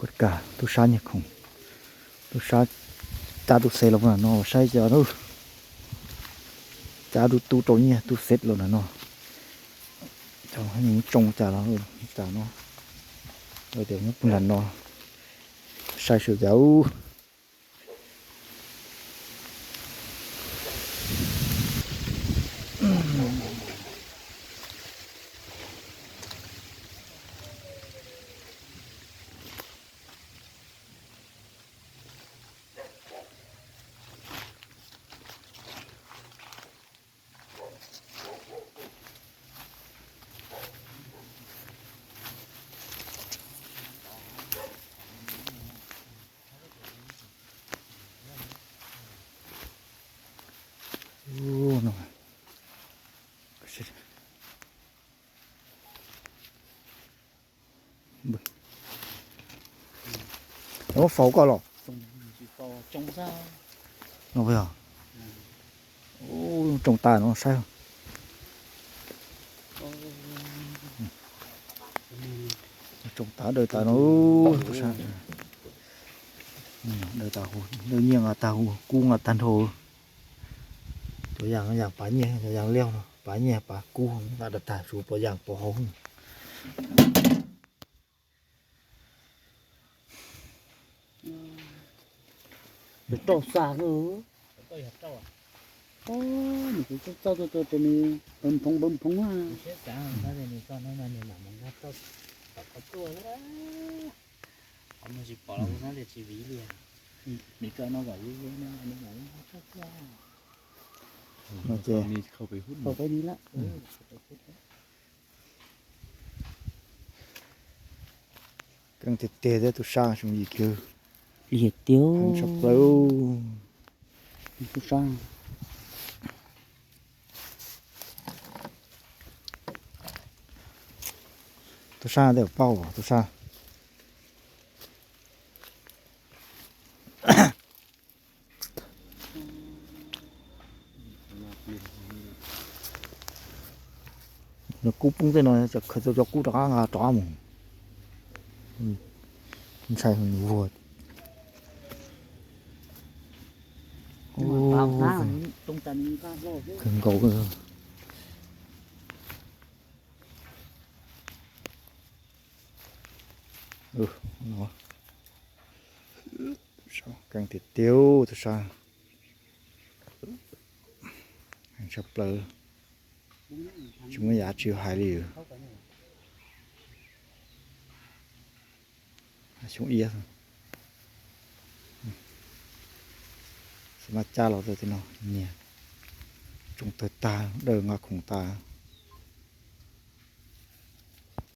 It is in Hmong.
Ka tub sab nyiag khoom, tub sab cab tub xeb los ntawm no saib cas, cab tub tub rau nyiag tub xeb los ntawm no. Cov nws tsoo cas los cas no, tias nyob puag nram no, saib seb cas. Muab faus koj los? No yog tsoo tas no saib. Tsoo tas daws tas no, tub sab. Daws tas, daws nyiaj nqa tag, kub nqa tag nrho. Cov yas, yas pav nyiaj, cov yas liaj no pav nyiaj pav kub nqa tag tag, suav pov yas pov hauv. Rau xa, nws kuv txoj txoj nws nphoov nphoov nphoov. Keej tiag tiag thiab tub sab, xyoo yim kiag. Li tiag tshaj plaws. Tub sab, tub sab tej paub tub sab. Nws kub poob tej no, cov kub rov qab nqa rov qab mus. Ntshai nws vuag kawg nkaus. Keej tiag tiag tub sab, tshaj plaws, tsis muaj yam tsis hais li. Xyoo iab, xav mas cab los tej no nyiag, tsoo tawg tag, daws nqa khoom tas.